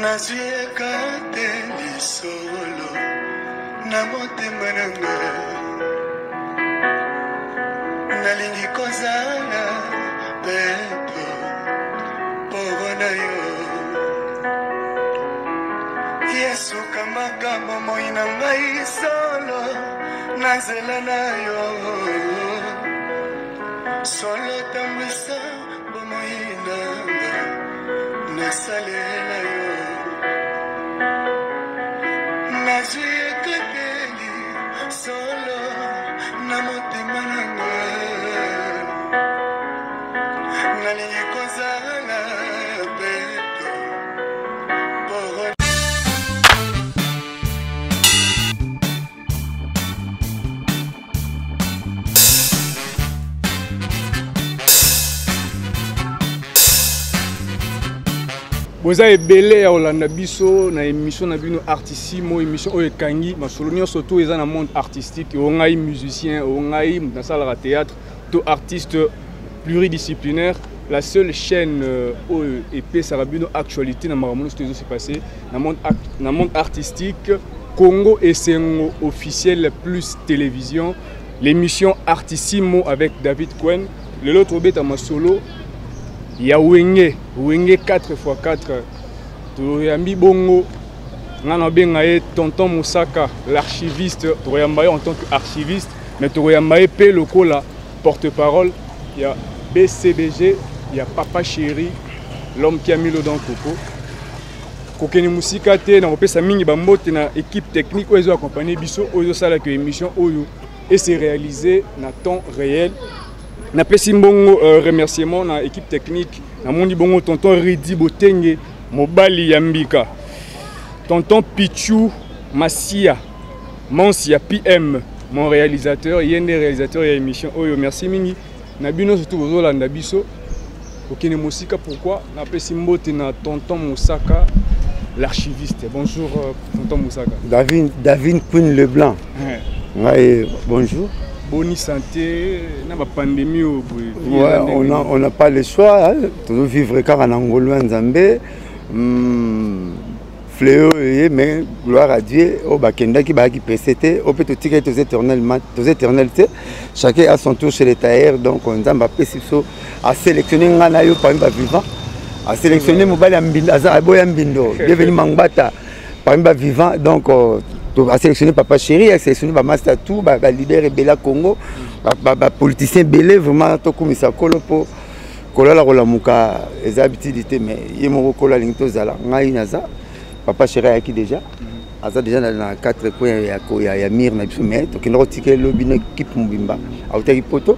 Nazwi ekateli solo na motema na nga, nalingi kozala peto mpo na yo. Yesu kambaka bomoi na ngai solo na nzela na yo, solo tambwisa bomoi na nga, nasalela yo. Nazwi ekateli solo na motema na nga, nalingi kozala peto mpo. Boza ebele ya kolanda biso na émission na bino Artissimo, émission oyo ekangi masolo nyonso to eza na monde artistique. Oyo ngai musicien, oyo ngai moto nasalaka théâtre to artiste pluridisciplinaire, la seule chaîne oyo epesaka bino actualité na makambo nyonso to ezo se passer na monde artistique. Congo Esengo officiel plus télévision, l'émission Artissimo avec David Quen. Lelo tobeta masolo ya Wenge, Wenge 4x4. Toyambi bongo nga na benga ye tonton Mosaka, l'archiviste. Toyamba ye en tant qu'archiviste, mais toyamba ye pe lokola porte-parole ya BCBG, ya Papa Chéri, l'homme qui a mis l'eau dans le coco. Kokende mosika te, na kopesa mingi bambote na équipe technique oyo ezo accompagner biso, oyo ezosalaka émission oyo et se réaliser na temps réel. Napesi mbongo remerciement na équipe technique. Namondi bongo tonton Ridi Botenge, mobali ya mbika, tonton Pichu Masia Mansia PM, mon réalisateur, ye nde réalisateur ya émission oyo. Merci mingi na bino surtout bozolanda biso. Okende mosika pourquoi? Napesi mbote na tonton Mosaka, l'archiviste. Bonjour tonton Mosaka. David Queen Leblanc. Ouais. Ouais, bonjour. Bonne santé, na ba pandémie au bout. Ouais, on n'a pas le choix, hein. Toujours vivre kaka na ngolu ya Nzambe. Fléau ye, mais gloire à Dieu, o bakendaki bayaki pressé te, o pe totikaki toza éternellement, toza éternel te. Chacun a son tour chez les tailleurs, donc Nzambe apesi biso a sélectionné nga na yo parmi ba vivants, a sélectionné mobali ya mbindo, aza aboya mbindo, bienvenu Mangbata parmi ba vivants, donc a sélectionné Papa Chéri, a sélectionné ba master tout, ba leader ebele ya Congo, ba politicien ebele, vraiment tokumisa kolo po kolala kolamuka eza habitude te, mais ye moko kolo alingi tozala. Ngai naza Papa Chéri ayaki déjà, aza déjà na 4 coins ya mire na biso, mais tokenda kotika elobi na équipe mobimba autaki poto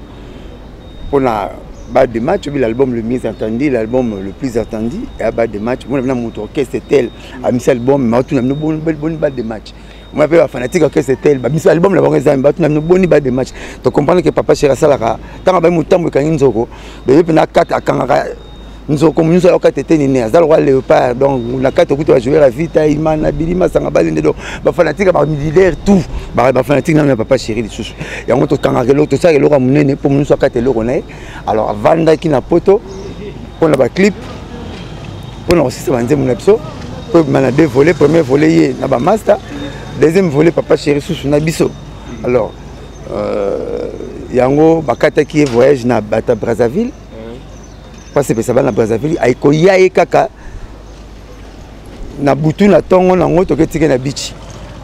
mpona ba de match obi l'album le mieux attendu, l'album le plus attendu ya ba de match. Mona bina moto orchestre tel amisi album, mais otuna bino boni ba de match. Moi mpe bafanatique orchestre tel bamisi album na bango eza, batuna bino boni ba de match. To comprendre que Papa Chéri asalaka ntango abai motambo ekangi nzoko, doye mpe na kati akangaka nzoko nyonso ayoka tete nini, aza lokwa léopard. Donc na kati okuti bajoueur ya Vita Imana Bili Masanga Balende, donc bafanatique baleader tout bafanatique nano ya Papa Chéri lisusu yango tokangaka eloko, tosalaka eloko ya monene mpo nyonso akata eloko na ye. Alors avandaki na poto mpona baclip, mpona kosisa banzembo na biso mpo ebima na deux volets. Premier volet ye na bamaster, deuxième volet Papa Chéri susu na biso. Alors yango bakataki ye voyage na bata Brazzaville, pasepesa bana Brazzaville, akoya ye kaka na butu na ntongo nango toketike na beach,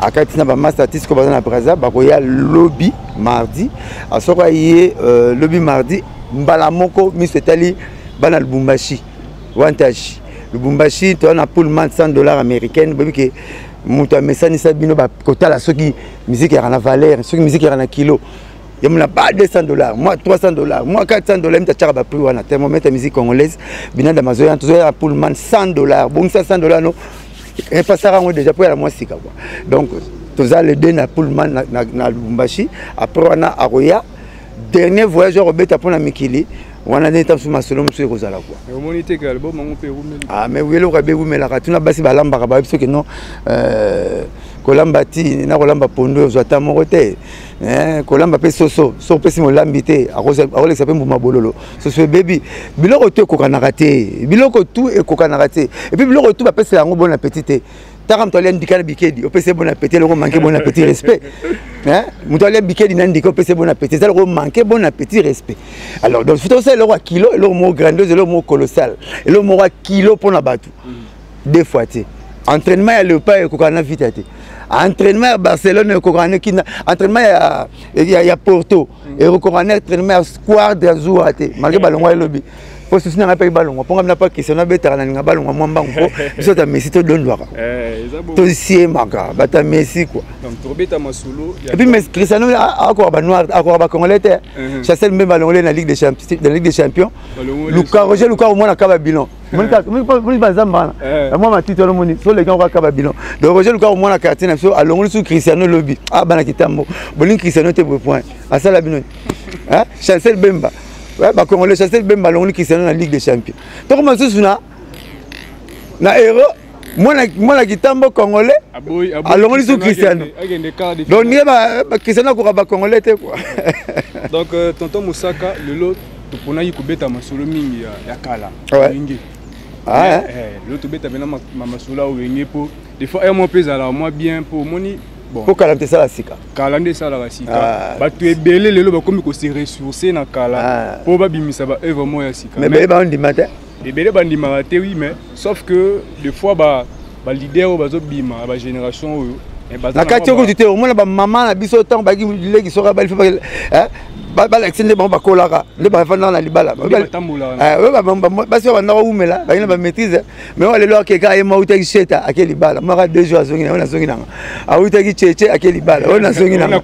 akati na bamaster artiste ko baza na Brazza, bakoya lobi mardi. Asoko aye lobi mardi, mbala moko miso etali bana Lubumbashi, Wantage Lubumbashi, toza na pullman $100 américaine. Boyebi ke moto amesanisa bino kotala soki musique yaka na valeur, soki musique yaka na kilo, ye mona ba $200, moi $300, moi $400, mita tiaka baprix wana. Thermomètre musique congolaise binanda mazoya, tozoya pullman $100, bongisa $100 no epasaka yango déjà mpo ya mwa sika quoi. Donc toza le deux na pullman na Lubumbashi. Après wana akoya dernier voyage akobeta mpona mikili wana nde ntango mosusu masolo mosusu ekozala quoi. Omoni te ke album yango mpe ewumeli? Ah, mais eloko abe ewumelaka, tuna basi balambaka, bayebi soki non. Kolamba ti na kolamba pondu ozwa ata moko te. Eh, kolamba mpe soso, soki opesi molambi te akolekisa mpe mbuma bololo, soso ebebi. Biloko tu ekokanaka te, biloko tu ekokanaka te. Et puis biloko tu bapesela yango bon appétit te. Taka moto alia ndika na bikedi, opesi bon appétit, eloko manque bon appétit, respect. Moto alia bikedi na ndika, opesi bon appétit, eza eloko manque bon appétit, respect. Alors donc faut tosala eloko ya kilo, eloko moko grandiose, eloko moko colossal, eloko moko ya kilo mpona bato. Deux fois te, entraînement ya Léopard ekokana na Vita te, entraînement ya Barcelone ekokana na kina, entraînement ya Porto ekokana na entraînement ya squad ya Zuwa te, malgré balongwa elobi. Po susi nanga mpe balongwa, mpo ngai na pa Cristiano abetaka, na linga balongwa mwa mbangu, mpo biso ta Messi todondwaka, tosiemaka bata Messi quoi. Et puis mais Cristiano akoka banoir, akoka bacongolais te. Chancel Mbemba alongoli na Ligue des Champions, na Ligue des Champions. Luka Roger Luka omona ka babilon, moni bazamba wana mwa matiti wana, omoni so oleki yango kaka babilon. Donc Roger Luka omona quartier na biso alongoli su Cristiano lobi. Ah, bana kitambo bolingi Cristiano te boye, point asala bino. Chancel Bemba, bacongolais, Chancel Bemba alongoli Cristiano na Ligue des Champions. Tokoma lisusu na Euro, mwana kitambo congolais alongoli su Cristiano. Donc ndenge Cristiano akoka bacongolais te quoi. Donc tonton Mosaka, lelo toponaki kobeta masolo mingi ya kala Wenge. Lelo tobeta mpena masolo ya Wenge, mpo des fois air moko mpe ezalaka mwa bien, mpo omoni bon, mpo kala nte esala sika. Kala nde esalaka sika. Bato ebele lelo bakomi kose ressource na kala mpo babimisa baœuvre moko ya sika. Mais ebele bandima te. Ebele bandimaka te, oui, mais sauf que des fois baleader oyo bazobima, bagénération oyo. Na kati oyo kutu te, omona bamama na biso ntango bayaki leki, soki abali, balakisi nde bango bakolaka, nde bafandaka na libala, basi oyo bandaka umela bangi na bamaîtrise. Mais oyo lelo akeka ye mo autaki sheta, ake libala maka 2 jours, azongi na oyo nazongi nanga, autaki cheche, ake libala oyo nazongi nanga.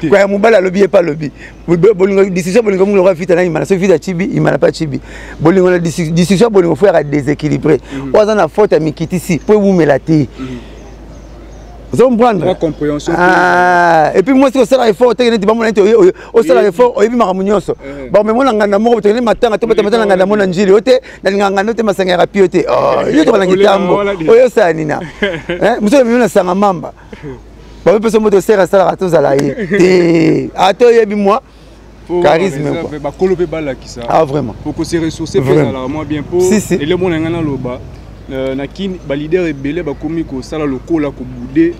Kwaya mobali alobi, ye pa alobi bolingo, décision bolingo mungu lokola vita na imana. Soki vita chibi, imana pa chibi. Bolingo na décision bolingo fo yaka déséquilibré. Oyo aza na faute ya mikitisi mpo ewumela te, ozo comprendre? Ah, et puis mwasi kosala effort teke neti bamona neti osala effort, oyebi makambo nyonso. Bamemona nganda moko tokende matanga, tobeta matanga nganda mona njili oyo te, nalinga nganda te, masanga ya rapio te, yo tokala kitambo oyo osala nina mosu ememi na sanga mamba, bamepesa moto sere asalaka, tozala ye te, ata oyebi mwa charisme quoi. Bakolo mpe balakisa. Ah vraiment. Po kose ressourcer mpe ezalaka mwa bien, po elemo na ngai naloba, na Kini baleader ebele bakomi kosala lokola kobude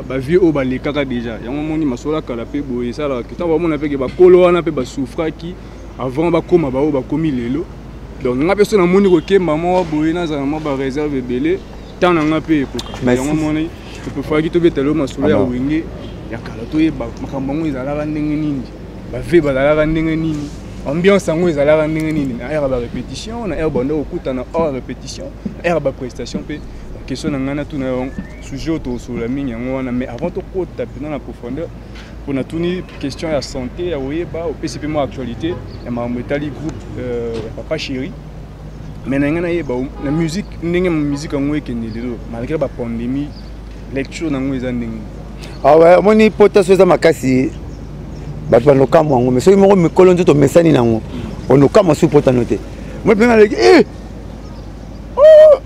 bavieux oyo balekaka déjà. Yango omoni masolo ya kala mpe boye esalaka ntango bamona mpe ke bakolo wana mpe basouffraki avant bakóma baoyo bakomi lelo. Donc nga mpe so namoni kokemba moko boye, nazala mwa baréserve ebele, ntango na nga mpe ekoka. Yango moni topréféraki tobeta lelo masolo ya Wenge ya kala, toyeba makambo yango ezalaka ndenge nini, bave bazalaka ndenge nini, ambiance yango ezalaka ndenge nini na heure ya barépétition, na heure banda kokutana hors répétition, na heure ya baprestation. Mpe question na ngai natuna yo, sujet oyo tokosolola mingi yango wana. Mais avant tokota mpena na profondeur, mpo natuni question ya santé ya koyeba, opesi mpe mwa actualité ya makambo etali groupe ya Papa Chéri. Mais na ngai nayeba na musique, ndenge musique yango ekende lelo malgré bapandémie, lecture nango eza ndenge? Awa omoni pota so eza makasi, bato banokamwa yango. Mais soki moko mikolo nzoto omesani nango, onokamwa su potano te. Moi mpe naleki yango.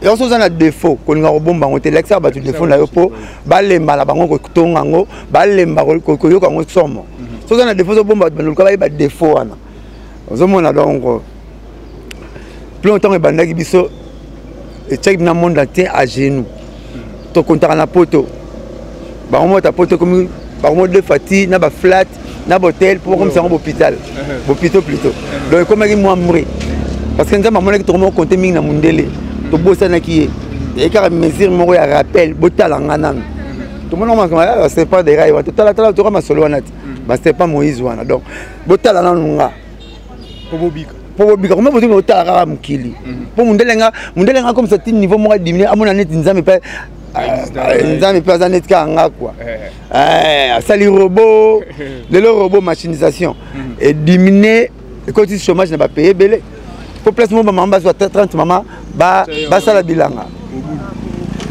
So oza na défaut, kolinga kobomba yango te, lakisaka bato défaut na yo, mpo balemba na bango kotonga yango, balemba koyoka yango somo. So oza na défaut, ozobomba, bato bandoluka bayeba défaut wana, ozomona. Donc plus longtemps ebandaki biso, etiaki na monde entier à genoux. Tokontaka na poto, bango mota poto ekomi bango deux fois ti na baflat na botel mpo bakomisa yango bopital, bopito plutôt. Donc ekomaki mwa mbre parce que Nzambe amonaki tokoma kokonte mingi na mondele, tobosanaki ye. Eye kaka mesure moko ya rappel: botala nga nanu. Tomona baserpent de rail wana, totalatala, toka masolo wana ti baserpent Moïse wana. Donc botala nanu nga. Po bobika. Mpo bobika koma botoki otala kaka mokili, mpo mondele nga komisa ti niveau moko adiminuer, amona neti Nzambe mpe, Nzambe mpe aza neti kaka nga kua. Asali robot lelo, robot, machinisation ediminuer, ekoti chômage na bapays ebele. Po place moko bamama bazwa 30 mama basala bilanga,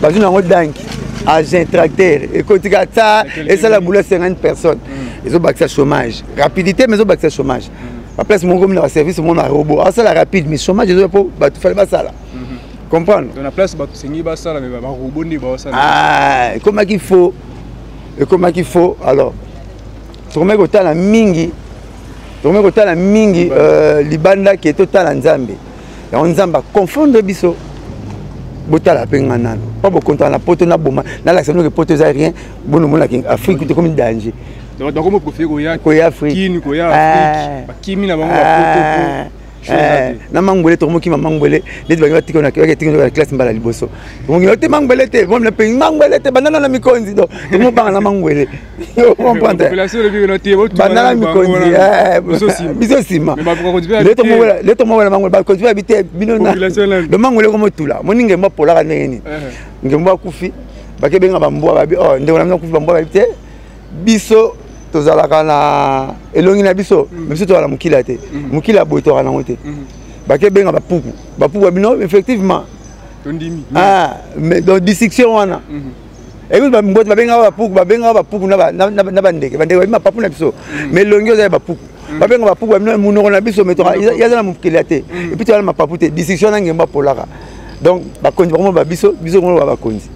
bazwi nango danki, agent tracteur ekoti kaka ta esala boulot 50 personnes, ezobakisa chômage, rapidité, mais ezobakisa chômage. Baplace moko komi na baservice moko na robot asala rapide, mais chômage ezoya mpo bato fale basala, comprendre? Na place bato sengi basala, mais barobot nde baosala. Ekomaki faux. Ekomaki faux. Alors tokomaki kotala mingi, tokomaki kotala mingi libanda ke totala Nzambe. Yango Nzambe aconfondre biso. Botala mpe nga nano mpo bokontaka na poto, naboma nalakisa bino ke poto eza rien. Bono omonaki Afrique tokomi danger. Donc bakomi préféré koya koya Afrique. Kini koya Afrique, bakimi na bango bapoto. Na mangwele tokomokima mangwele neti bangi batika na classe mbala liboso. Tokomokima te mangwele te, mangwele te, bandana na mikonzi. Donc tokomobanga na mangwele, comprendre, bandana na mikonzi biso nsima le tomowela mangwele, bakonzi babi te bino do mangwele komotula. Moni ngembo apolaka ndenge nini? Ngembo akufi, bakebenga bambwa, babi oh ndeko na bino akufi. Bambwa babi te, biso tozalaka na elongi na biso, biso tozala na mokili te, mokili ya boye tozalaka nango te. Bakebenga bapuku, bapuku babino effectivement. Tondimi. Ah, mais donc distinction wana ekuti bambote babengaka bapuku, babengaka bapuku na bandeke, bandeke babi mapapu na biso, mais elongi oza ya bapuku. Babenga bapuku babino monoko na biso, mais yaza na mokili ya te, et puis tozala na mapapu te. Distinction na ngembo apolaka. Donc bakonzi bakomona babiso, biso komona bakonzi,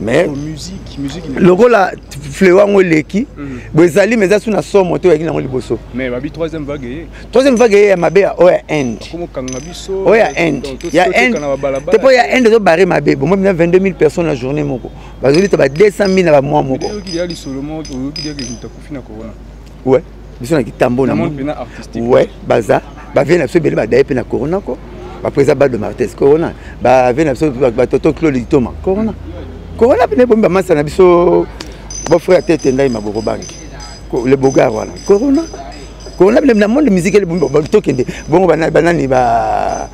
mais musique, musique lokola fléau yango eleki bo ezali, mais eza su na somo te oyaki nango liboso. Mais babi troisième vague eye. Troisième vague eye ya mabe, oyo ya Inde. Komokanga biso. Oyo ya Inde, ya Inde te, mpo ya Inde ezobare mabe. Bomoi na 22 000 personnes na journée moko, bazolita ba 200 000 na bamois moko. Oyoki ya lisolo moko, oyoki diake moto akufi na corona? Ouais, biso na kitambo na monde pena artistique. Ouais, baza bavie na biso ebele badaye mpe na corona ko. Baprésident Bado Martes, corona. Bavie na biso batoto Claude Litoma, corona. Corona pene ebomi bamasa na biso, bofrère tete ndai maboko banki le bogar wana, corona. Corona pene na monde musique elebomi. Tokende bongo banani ba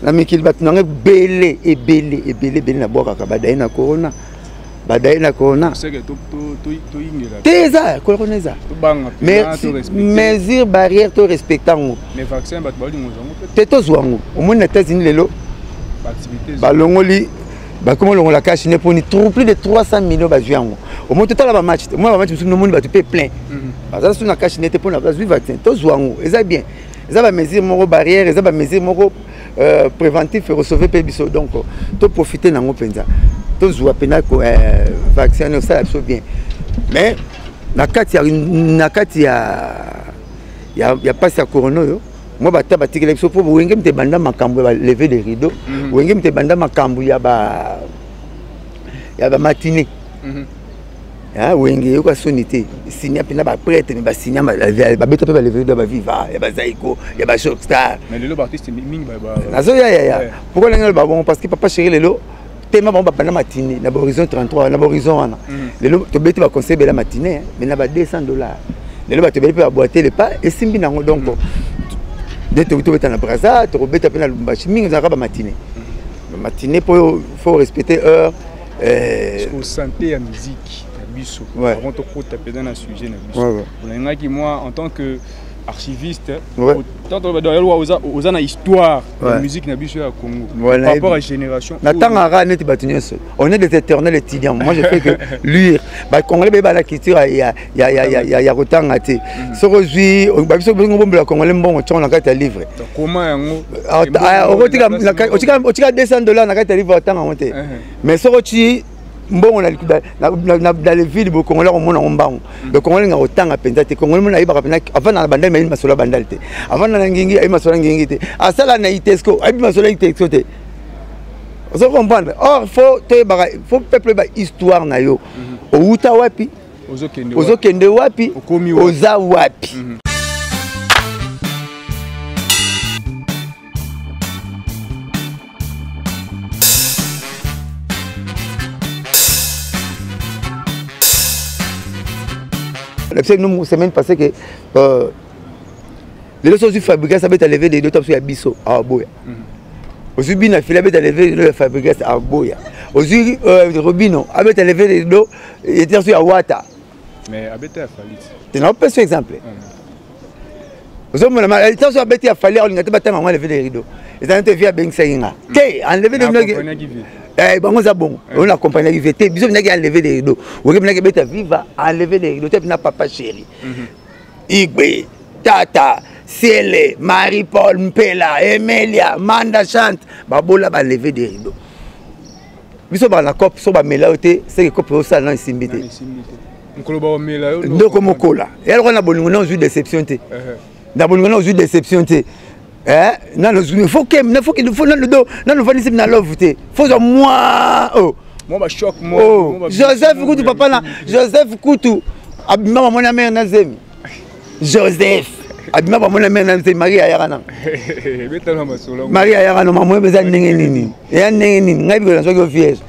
na mikili, bato nanga ebele ebele ebele ebele nabwakaka badaye na corona, badaye na corona te. Eza corona, eza mesure barrière, to respecte yango te, tozwa yango. Omoni na États-Unis lelo balongoli, bakomi olongola cache-nez mponi plus de 300 millions bazwi yango. Omoni, totala bamatch te, omoni bamatch mosusu, nomoni bato mpe plein, bazala su na cache-nez te mpona bazwi vaccin. Tozwa yango, eza bien, eza bamesure moko barrière, eza bamesure moko préventif, ekosauve mpe biso. Donc toprofite nango mpenza, tozwa mpena vaccin wana, osala biso bien. Mais na kati ya mpasi ya corona oyo, mwa bata batikela biso mpo Wenge mite ebanda makambo ya balever de rideau, Wenge mite ebanda makambo ya bamatinée. Wenge eyoka soni te, sinya mpena baprêtre, me basinya, babeta mpe balever rideau ya baviva, ya bazaiko, ya bashockstar. Nazoya yaya. Pourquoi ndenge naloba bongo? Parce que papa chéri, lelo tema bango babanda matinée na bahorizon 33, na bahorizon wana. Lelo tobeti baconseil ebele matinée, mais na ba 200 $. Lelo bato ebele mpe baboite le pas, esimbi nango. Donc nde tobeta na Braza, tokobeta mpe na Lubumbashi, mingi ezalaka bamatinée, bamatinée mpo faut respecter heure. Santé ya musique na biso, avant tokota mpenza na sujet na biso, olingaki moi en tant que archiviste, oza na histoire ya musique na biso ya Congo par rapport à génération. Natangaka neti bato nyonso, on est des éternels étudiants. Moi, je fais que lire. Bacongolais bayeba na culture ya kotanga te. Soki ozwi babiso bongo bombela congolais mbongo ntongo na kati ya livre, otika 200 $ na kati ya livre, otanga yango te. Mais soki oti mbongo na le ville, bokongolais akomona yango mbango. Donc congolais nga kotanga mpenza te. Congolais mona ayebaka mpenza avanda na bandali, ayebi masolo ya bandali te. Avanda na Ngingi, ayebi masolo ya Ngingi te. Asala na Itexco, ayebi masolo ya Itexco te. Ozo comprendre? Or faut toyebaka, faut peuple oyeba histoire na yo: owuta wapi, ozokende wapi, oza wapi. La nous semaine passée que lelo so ozwi Fabregas abeta lever de rideau biso ya biso awa, boya. Ozwi bina fili abeta lever de rideau ya Fabregas, awa boya. Ozwi Robino abeta lever de rideau ete so ya Wata. Mais abeta ya Fally. Te, naopesa exemple. Ozomona ntanso abeti ya Fally, aolinga te batanga yango lever de rideau. Ezali te vie abengisaki nga te enlever de bango, eza bongo. Oyo na accompagnaki vie te, biso binaki enlever de rideau. Oke binaki ebeta viva enlever de rideau te, bina papa chéri, Igwe, Tata Siele, Marie Paul Mpela, Emelia, Manda Chante, babola balever de rideau. Biso baka na cope, so bamela yo te, seke cope osala na esimbi te. Ndoko mokola ya lokola na bolingo na ozwi déception te, na bolingo na ozwi déception te. Nano ozwi, faut que faut nano do nano ovandisi na love te, faut zwa mwa oh. Oh. Joseph kutu, papa na Joseph kutu abima, bamona mare na zemi. Joseph abima, bamona mare na zemi. Marie ayaka na Marie ayaka na mamoyeba. Eza ndenge nini? Eya ndenge nini? Ngai bikola nazwaki yo vierge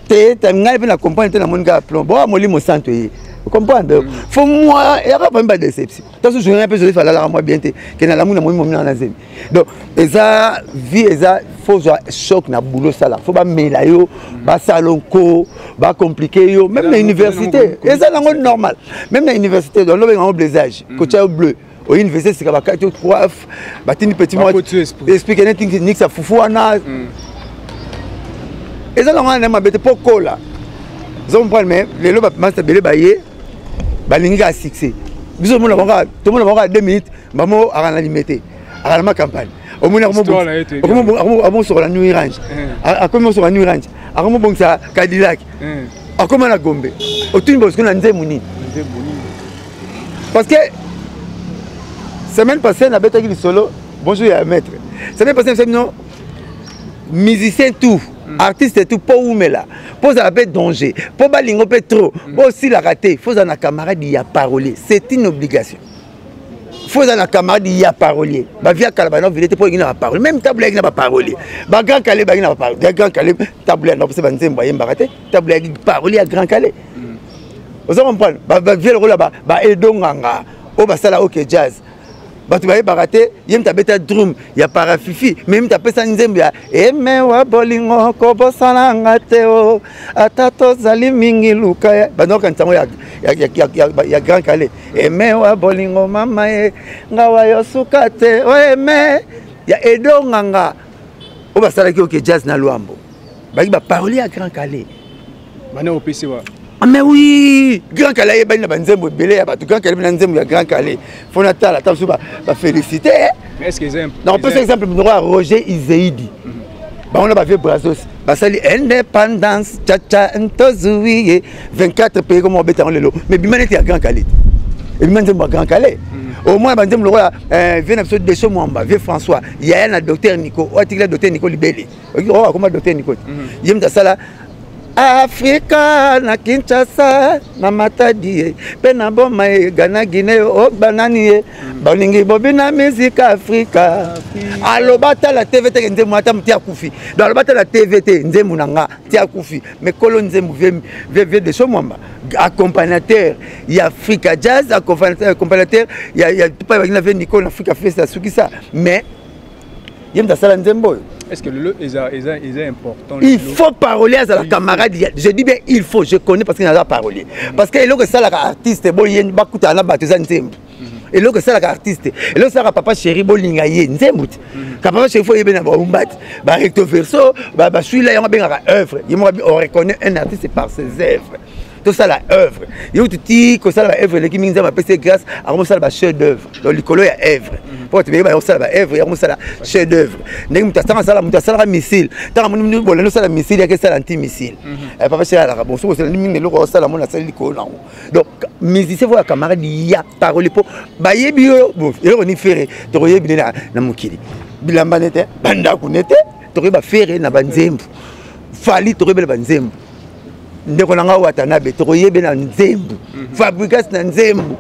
te, ngai mpe na comprendre te. Namoni kaka plomb boa molimo santo ye comprendre. Faut moi eyaka parmi badéception. Taso journée mpe Joseph alalaka mwa bien te, ke nalamu na momi momi nanga na zemi. Donc eza vie, eza faut zwa choc na boulot, sala, faut bamela yo, basala nko bacompliquer yo. Même na université eza nango normal, même na université. Donc lobenga yango blessage, kotia yo bleu oyo université sika bakati yo 3 f, batindi petit moko explique neti nikisa fufu wana. Eza nango wana mabe te mpo kola, ozo comprendre. Mais lelo bamasa ebele baye balingi kaka succès. Biso tomona bango, tomona bango kaka 2 minutes, bamo aka na limete, aka na macampagne. Omoni akomosokola New Range, akomi mosokola New Range, akomobongisa Cadillac, akoma na Gombe. Otuni bosiko na nzembo nini? Parce que semaine passée nabetaki lisolo. Bonjour ya maître. Semaine passée non, musicien tout, artiste tout, mpo umela, mpo ozala mpe danger, mpo balingo mpe trop, mpo osilaka te, faut ozala na camarade ya parolier. C'est une obligation, faut ozala na camarade ya parolier. Bavie akala bana vile te mpo olingi na baparolier. Même Tabu Ley ayaki na baparolier. Bagrand Kallé bayaki na baparolier. Grand Kallé, Tabu Ley andakopesa banzembo, ayembaka te. Tabu Ley ayaki parolier ya Grand Kallé, oza comprendre. Bavie lokola baedonganga oyo basala OK Jazz, bato bayebaka te. Ye moto abeta drum ya Parafifi, me ye moto apesa nzembo ya emewa bolingo kobosananga te o ata tozali mingi luka ya bando okanisa yango ya Grand Kallé. Emewa bolingo mama ye ngawa yo suka te o eme ya edonganga oyo basalaki OK Jazz na Lwambo, baki baparolier ya Grand Kallé. Bana opesi wa. Ah, mais oui, Grand Kallé ayebani na banzembo ebele ya bato. Grand Kallé na nzembo ya Grand Kallé, fo natala ata mosusu bafélicité. Nakopesa exemple moko ya Roger Izeidi. Bango na bavie Brazos basali indépendance chacha ntozwi ye 24 pays komo obeta yango lelo, mais bima neti ya Grand Kallé te, ebima nzembo ya Grand Kallé. Au moins banzembo lokola vie na biso Deso Mwamba, vie François yaya na docteur Nico oyo atikila docteur Nico libele, oyo akoma docteur Nico te, ye moto asala Afrika na Kinshasa na Matadi ye mpe na Boma ye Gana Guinée o banani ye balingi bobina misika Afrika. Aloba tala TV teke nzembo ata moti akufi. Donc aloba tala TV te nzembo na nga ti akufi. Mais kolo nzembo, vie de so Mwamba, accompagnateur ya Afrika Jazz, accompagnateur ya pa baki na vie Nico na Afrika Festa asukisa, mais ye moto asala nzembo oyo. Est-ce que lelo eza important? Il faut parolier azala camarade. Je dis bien il faut, je connais parce que naza parolier. Parce que eloko esalaka artiste boye bakutana na bato eza nzembo. Eloko esalaka artiste, eloko esalaka Papa Chéri bolinga ye, nzembo te. Ka Papa Chéri fo oyebe na baumba te, barecto verso baswila yango abengaka œuvre. Ye moko, on reconnaît un artiste par ses œuvres. Tosala œuvre ye kutu ti kosala baœuvre eleki mingi. Nzambe apesi grâce, akomosala bachef d'œuvre. Donc likolo ya œuvre, mpo bato beyeba kosala baœuvre, yango mosala chef d'œuvre. Ndenge moto asanga asala, moto asalaka missile, ntango amoni bolandi osala missile, yaki esala anti missile. Papa Chéri alaka bon soki osalandi mingi eloko osala, mona asali likolo nango. Donc musicien fo ya camarade ya parole, mpo bayebi yo. Eloko ni Ferre tokoyebi nde na mokili, bilamba ne te, bandako ne te, tokoyeba Ferre na banzembo. Fally tokoyebela banzembo. Ndeko na nga Watanabe tokoyebe na nzembo. Fabregas na nzembo,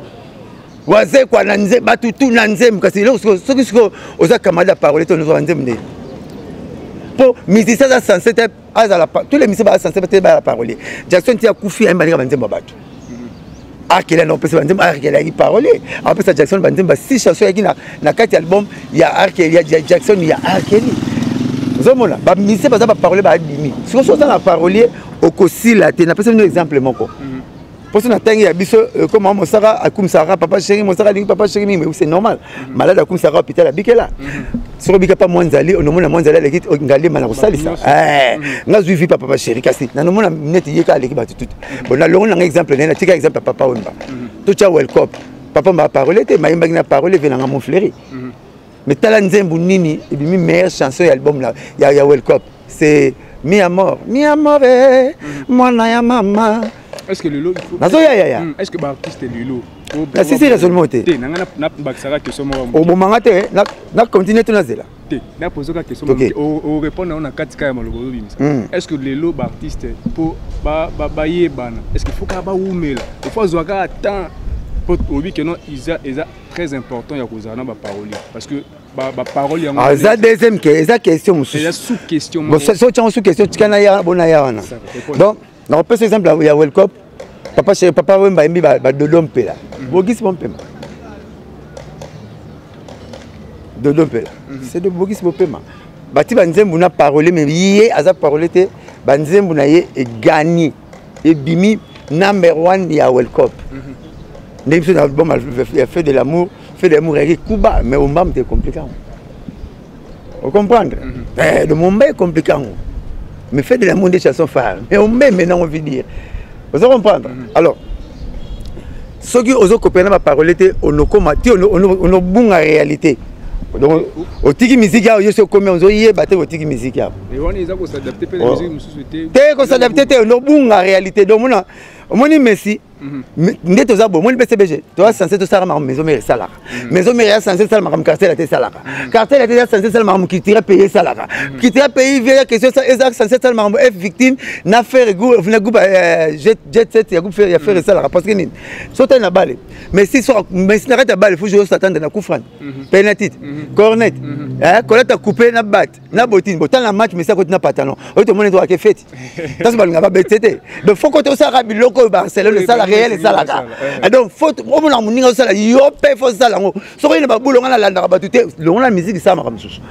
Wazekwa na nzembo, bato tu na nzembo. Kasi eloko soki sikoyo oza camarade ya parole te, ozwa nzembo nde mpo musicien aza censé te azala. Tous les musiciens baza censé te bazala parolier. Jackson ti akufi, ayemba ndenge banzembo ya bato. Akela na opesa banzembo, Arkeli ayaki parolier, apesa Jackson banzembo ba six chanson ayaki na kati ya album ya Arkeli, ya Jackson, ya Arkeli. Ozomona bamusicien baza baparolier, baadimi. Sikoyo so oza na parolier, okosila te. Napesa bino exemple moko mposo na ntangi ya biso. Koma Mosaka akumisaka Papa Chéri, Mosaka alingi Papa Chéri mingi, c'est normal. Malade akumisaka hôpital abikela. Soki obika pa mwa nzali, onomona mwa nzali aleki ngalema na kosalisa. Nga zwi vi pa Papa Chéri, kasi nanomona neti ye ka aleki bato tutu. Bon, nalongo nanga exemple naye, natika exemple ya Papa Wemba. Totya welcop, papa mba parole te, mayembaki na parole ve nanga Montfleuri. Mais tala nzembo nini ebimi meilleure chanson ya album ya welcop, c'est Mi amor, mi amore, mwana ya mama. Est-ce que lelo nazoya yaya? Est-ce que baartiste lelo Nasisi raisonnement te. Te, nanga nabakisaka question moko. Obomanga te, na continue to nazela. Te, napozaka question moko, orépondre yango na kati kaka ya maloba ozobimisa. Est ce que lelo baartiste, mpo bayebana, est ce que faut kaka bawumela, il faut azwa kaka temps? Po oyebi ke non, eza très important ya kozala na baparolier, parce que baparole yango Eza deuxième, ke eza question mosusu. Eza sous question. Bon, so tiango sous question, tika na ya bona ya wana. Donc nakopesa exemple ya Welcop, papa chéri, Papa Wemba ayembi badodo mpela, bogisi bompema, dodo mpela, c'est de bogisi bopema. Bati banzembu na parole, mais ye aza parole te. Banzembu na ye egani, ebimi number one ya Welcop. Ndenge biso na album ya Fait de l'amour, Fait de l'amour eyaki kuba, mais ombam te compliqué yango, ocomprendre? Le momba ecompliqué yango, mais Fait de l'amour nde chanson phare, mais omeme nango veut dire, oza comprendre? Alors soki ozokopela na baparole te, onokoma ti onobunga réalité. Donc otiki musique awa, yo so okomi, ozoyeba te, otiki musique awa. Te, kos'adapter te, onobunga réalité. Donc mona, omoni Messi nde toza boye, omoni BCBG, toza censé tosala makambo Maison Mère esalaka. Maison Mère ya censé esala makambo Quartier Latin esalaka. Quartier Latin eza censé esala makambo Cultura Pays esalaka. Cultura Pays vie question eza censé esala makambo F Victime na Ferre na groupe Jet Set ya groupe ya Ferre esalaka. Parce que nini? So tali na bale, mais si so mais na kati ya bale, faut jouer, s'attendre na coup franc, penalty, cornet, kolata coupe na batte na botine. Botala na match, mais akoti na pantalon oyo tomoni tokake feti ntanso balinga babete te. Donc faut kote osalaka biloko oyo Barcelone esalaka, Real esalaka. Donc faut omona moninga osala, yo mpe faut osala yango. Soki oyina babulo, nga nalandaka bato te. Longo na musique esalamaka mosusu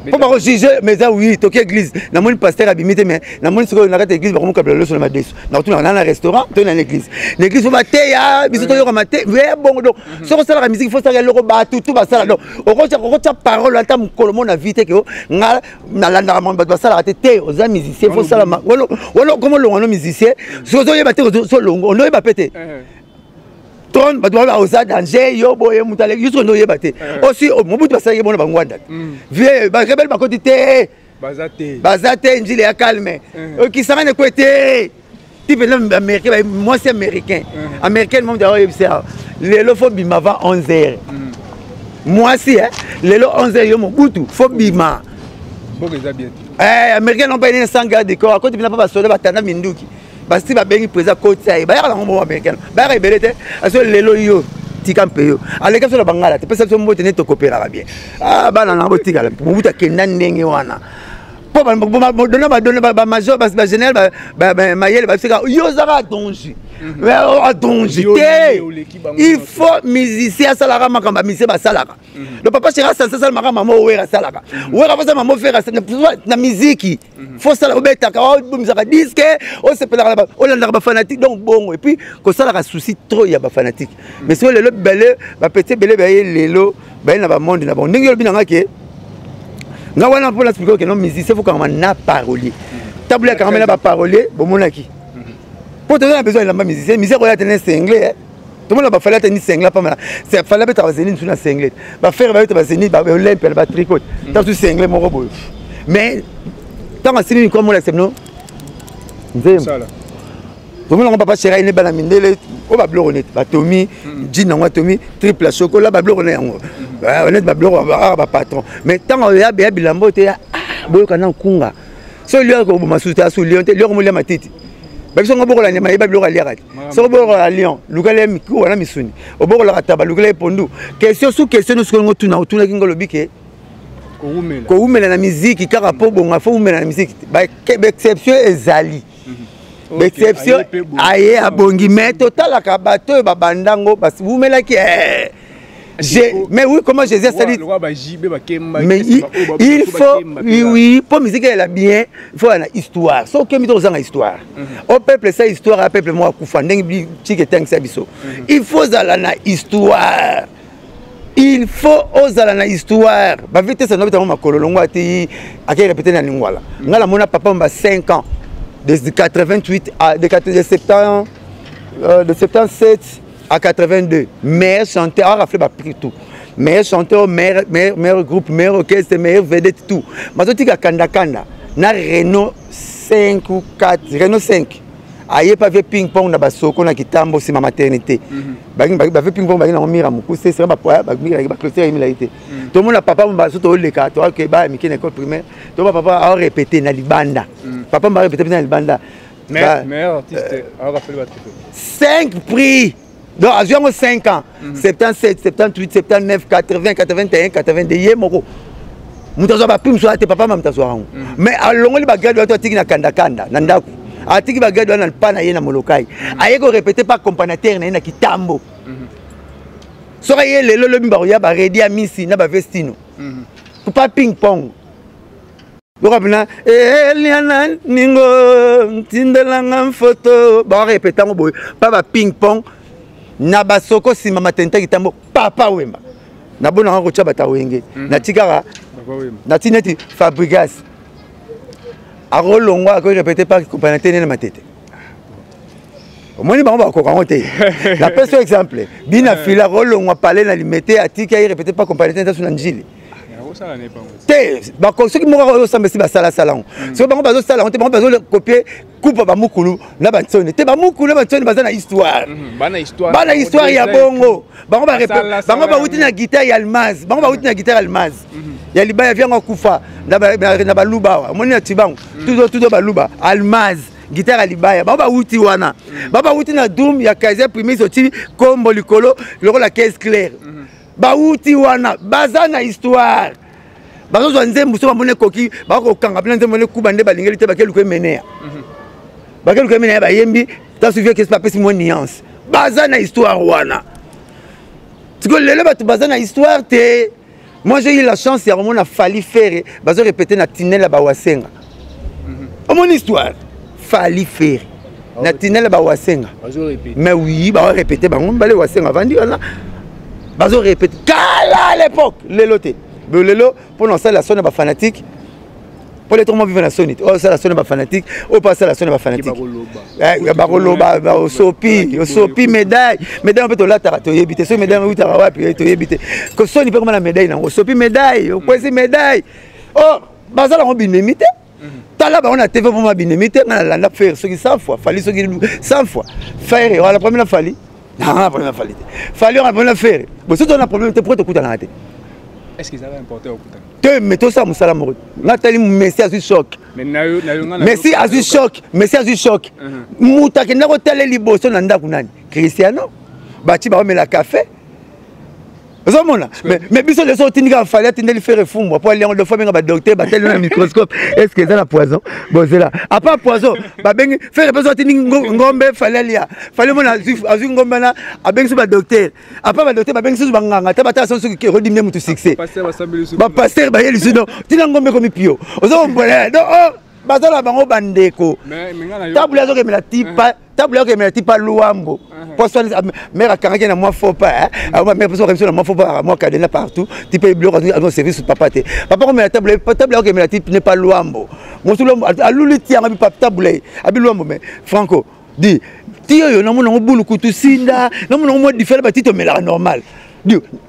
mpo bakojuge, mais eza oui. Toki église, namoni pasteur abimi te, mais namoni sikoyo na kati ya église bakomokabela loso na madeso. Nakotunaka na na restaurant to na église. Na église faut bateya biso toyokama te bongo. Donc soki osalaka musique, faut osalaka eloko bato tu basala. Donc okotia parole ata mokolo mo na vie te ke nga nalandaka makambo bato basalaka te. Te, oza musicien, faut osala wana. Okoma olongwa no musicien, soki ozoyeba te, ozolongwa, onoyeba mpe te. Trône, bato baloba oza danger, yo boye, moto aleki yo, soki nde oyeba te. Aussi Mobutu basalaki bona bangwanda te, vie barebele bakoti te. Baza te, njili ya calme, okisanga nekwe te. Ti mpenza américain, mwasi américain, américaine momo oyebisa lelo faut bima avant 11 heures. Mwasi lelo 11 heures, yo Mobutu faut bima. Américain non, mpe nini, sans garde de corps akoti mpena mpo basoda batanda minduki, basi babengi président kotisa ye. Bayaka nango bongo, américain bayaka ebele te. Aso lelo yo tika mpe yo aleka biso na bangala te, pesa biso mbote nde tokopelaka bien. Bana nango botikala. Mobutu akenda ndenge wana mpo dona badona bamajor, bagénéral mayele babisaka yo ozaka atongi atongi te. Il faut musicien asalaka makambo bamusicien basalaka. Donc papa chéri asanse asala makambo mama Owera asalaka, Wera fasala mama Ofere na miziki. Faut osala, obetaka, obomisaka disque, osepelaka, olandaka bafanatique. Donc bongo, et puis kosalaka souci trop ya bafanatique. Mais soki lelo bele bapeti ebele baye lelo baye na bamonde na bango, ndenge olobi nanga ke nga wana mpona expliquer ke non, musicien faut kangama na parolier. Tabula yakangama na baparolier, bomonaki mpo toza na besoin elamba musicien. Musicien koya te na singlet, tomona bafali ata ni singlet pamba. Fali abetaka bazeni misu na singlet, bafere bayota bazeni baolympia na batricot ta su singlet moko boye. Mais ntango asili mikro, molakisa bino nzembo, tomona yango. Papa chéri aine bana mindele oyo babiloko neti batomi jean yango, atomi triple chocolat, babiloko na yango neti babiloko aka bapatron. Mais ntango ya bilamba oyo te, ya boyoka na nkunga so lion koboma susu te, asu lion te, lion komolia matiti. Babiso ngo bokola nyama, yeba biloko aliaka te. Soki obokolaka lion, lukala ye mikuwa na misuni, obokolaka taba, lukala ye pondu. Question sous question nyonso ngo tuna, otunaki ngo, olobi ke kowumela na miziki kaka mpo bonga, faut wumela na miziki. Baexception ezali, baexception aye abongi, mais totalaka bato oyo babandango bawumelaki. Mais oui, comment Jésus a sali. Mais il faut, oui, oui, pour musique, elle a bien, il faut une histoire. Sauf que nous avons une histoire. Au peuple, c'est histoire, au peuple, moi, kufa, ndenge tike tangisa biso. Il faut zala na histoire. Il faut ozala na histoire. Ba vitesse na bitango makolo longwa ti ake répéter na lingwala. Nga la mona papa mba 5 ans. De 88 à de 70, de 77 à 82, meilleur chanteur, a raflé ba prix tout, meilleur chanteur, meilleur, meilleur, meilleur groupe, meilleur orchestre, meilleur vedette, tout. Mazotika kanda kanda na Renault. 5 ou 4, Renault 5. Aye pa vie ping pong na basoko na kitambo nsima maternité. Bavie ping pong baki nango mira mokuse sera bapoya bamira baclôture emilaki te. Tomona papa baso toleka toake baya mike na école primaire, toma papa aorépété na libanda. Papa mba arépété na libanda. Meilleur artiste aorapele batrophée. 5 prix. Donc azwi yango 5 ans. 77, 78, 79, 80, 81, 82, ye moko moto azwa baprix mosusu te, papa ma moto azwaka yango. Mais alongoli bagrade wana to atiki na kandakanda na ndako, atiki bagrade wana pa na ye na Molokai, aye korépéter pa accompagnateur na ye na Kitambo. Soki aye lelo, lobi bakoya baredi ya misi na bavestino pa ping pong yoka mpena eliana ningo ntindelanga mfoto, baorépéter yango boye pa baping pong na basoko nsima maternité Kitambo. Papa Wemba nabonaka kotya bato awenge natikaka nati neti Fabrigas akolongwa, akorépéter pa accompagnateur nene matete. Omoni bango bakoka yango te. Napesi exemple, bina fila akolongwa pale na Limete, atiki aye répéter pa accompagnateur ntasu na Njili te. Soki moko azosamba esi basalasala yango, soki bango bazosala yango te, bango bazocopier kupa bamukulu na bantsoni te. Bamukulu na bantsoni baza na histoire, bana histoire ya bongo. Bango bango bawuti na guitare ya almaz, bango bawuti na guitare almaz ya libaya viango akufa na baluba awa. Omoni na Tibango tuzo tuzo baluba almaz guitare ya libaya, bango bawuti wana. Bango bawuti na drum ya Kaiser Primis, oti kombo likolo lokola caisse claire. Bawuti wana, baza na histoire. Bazozwa nzembo so bamoni ekoki, bakokanga mpena nzembo ekuba nde balingeli te, bakeluka emenea, bakeluka emenea, bayembi tasu vie kesi bapesi mwa nuance. Baza na histoire wana. Sikoyo lelo bato baza na histoire te. Moi, j'ai eu la chance ya komona Fally, Ferre bazo répéter na tinel ya bawasenga. Omoni histoire, Fally, Ferre na tinel ya bawasenga. Mais oui, baorépéter bango mibale, wasenga avandi wana, bazo répéter kala à l'époque. Lelo te. Lelo mpona osala soni ya bafanatique, mpo le tokoma vivre na soni te. Oyo osala soni ya bafanatique, oyo mpo asala soni ya bafanatique, bakoloba osopi, osopi médaille. Médaille mpe tolataka, toyebi te soki médaille eutaka wapi, toyebi te. Soni mpe koma na médaille nango, osopi médaille, okwesi médaille. Or bazala yango binemi te. Tala bango na TV mpoma binemi te. Ngai nalanda Ferre soki 100 fois, Fally soki 100 fois. Ferre wana problème na Fally, nanga problème na Fally te, Fally wana problème na Ferre. Bo soki tona problème te, pourquoi tokutanaka te? Te, mais tosala mosala moko. Nga tali Messi azwi choc, Messi azwi choc, Messi azwi choc. Moto akenda kotala liboso na ndako nani? Cristiano. Bati baomela café, ozomona. Mais biso leso otindika Fally, atindeli Ferre fumbwa po aliango dofo, abenga badocteur, batali na microscope: est ce que eza na poison? Bozela, apa poison, babengi Ferre mpe so atindi ngombe, Fally alia. Fally mona azwi ngombe wana, abengi so badocteur, apa badocteur babengi susu banganga te, batala soki ekodimine mutu succès, bapasteur baye lisu. Donc tina ngombe ekomi pio, ozokombola. Donc bazala bango bandeko. Table azokemela tipa, table akemela tipa Luambo poso mare akangaki na mwa faux pas. Mare poso akangi na mwa faux pas, mwa cadena partout, tipa biloko azo service papa te. Papa komela table, table akemela ti ne pas Luambo mosu. Luambo aluli ti yango abi table abi Luambo. Mais Franco di ti oyo namona yango bulu kutu sinda, namona yango mwa différent. Bati tomelaka normal,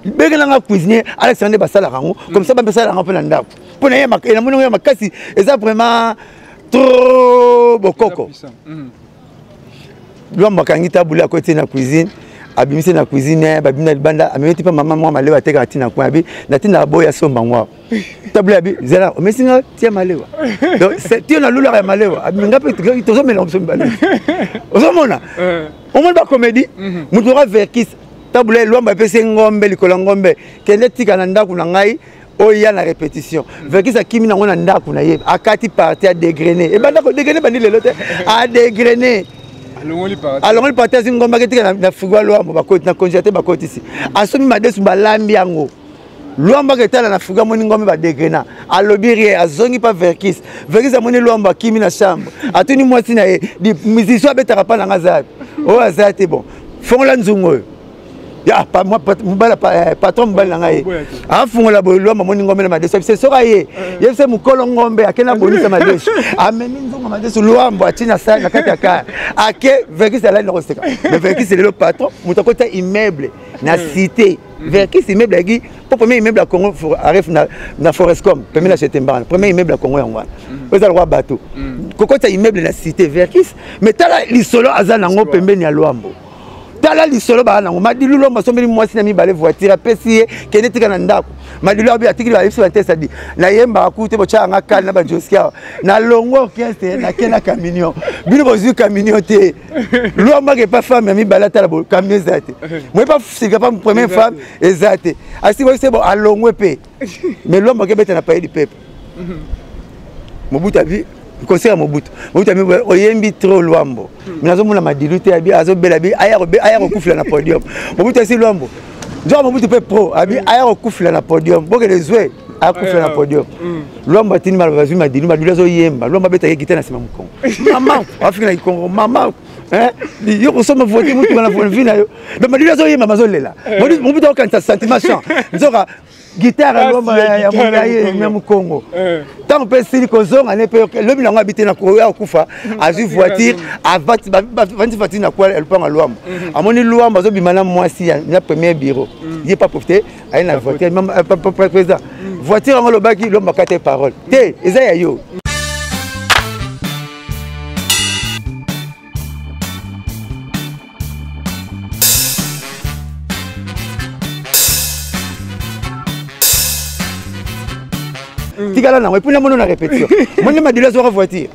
bengelanga cuisinier Alexandre nde basalaka yango comme ça, basalaka yango mpe na ndako mpo na ye. Namoni yango ya makasi, eza vraiment trop bokoko. Lwambo akangi tabule, akoti na cuisine, abimisi na cuisine, babimi na libanda, amemi ti mpe mama mwa malewa atekaka ntina coin. Abi natindaka boya asomba ngo awa tabule. Abi zela omesinga tia malewa, donc tio na lulaka ya malewa abimi. Nga mpe tozomela biso mibale, ozomona, omoni bacomédie. Moto oka Verkis tabule, Lwambo apesi ngombe likolo ya ngombe, kende tika na ndako na ngai oyo ya na répétition. Verkis akimi nango na ndako na ye, akati parti, adégrainer, ebanda kodégrainer, bandi lelo te, adégrainer, alongoli parti, azwi ngombe, aketika na frigo ya Lwambo, bakoti na congélateur, bakotisi, asomi madesu, balambi yango. Lwambo aketala na frigo, amoni ngombe badégrainer, alobi rien, azongi mpa Verkis. Verkis amoni Lwambo akimi na chambre, atuni mwasi na ye: musicien abetaka mpa nanga aza oyo? Aza te. Bon, fongola nzungu oyo ya mobala, patron mobali na ngai afungola boye. Lwambo amoni ngombe na madesu, abise soki aye yebise mokolo ngombe akende abonisa madesu, amemi nzungu madesu, Lwambo atie na kati ya kare, ake. Verkis alali na koseka. Mais Verkis lelo patron, moto akota immeuble na cité. Verkis immeuble ayaki mpo premier immeuble ya Congo arrêt na Forescom pembeni na Chetembana, premier immeuble ya Congo yango wana oyo eza lokola bateau kokotisa immeuble na cité Verkis. Mais tala lisolo aza nango pembeni ya Lwambo, tala lisolo baa nango. Madilu, Lwambo asombeli mwasi na mibale voiture, apesi ye kende tika na ndako. Madilu abi atikili bayebisi batesa di nayembaka ku te, botyaka nga kale na bajoski awa na longo orchestre, nake na camion, bino bozwi camion te. Lwambo ake pa femme ya mibale, atala bo camion eza te, moye pa sika pa première femme eza te, asi boyebisi bo alongwe mpe. Mais Lwambo akebeta na Palais du Peuple, Mobutu abi conseil ya Mobutu, Mobutu abi oyembi trop Lwambo, mais nazomona Madilu te, abi azobela, abi aya kokufela na podium. Mobutu asi Lwambo nzoka Mobutu mpe pro abi aya kokufela na podium, bokende zwe akufela na podium. Lwambo atindi maloba, bazwi Madilu, Madilu azoyemba, Lwambo abetaki guitare na nsima mokongo, mama afiki na Kikongo, mama yo kosomba voiture motuka na vie na yo. Donc Madilu azoyemba, mazolela, Mobutu akokanisa sentiment chant, nzoka guitare Lwambo ya mokongo. Ntango mpe esili kozonga ne mpe lobi nango abi te na koya kokufa, azwi voiture, avandi voiture na kwa lupango ya Lwambo, amoni Lwambo azobima na mwasi na premier bureau, ye pa profite aye na voiture. Président, voiture yango alobaki, Lwambo akata parole te, eza ya yo. Tikala nango et puis namoni na répétition moni Madilu azwaka voiture,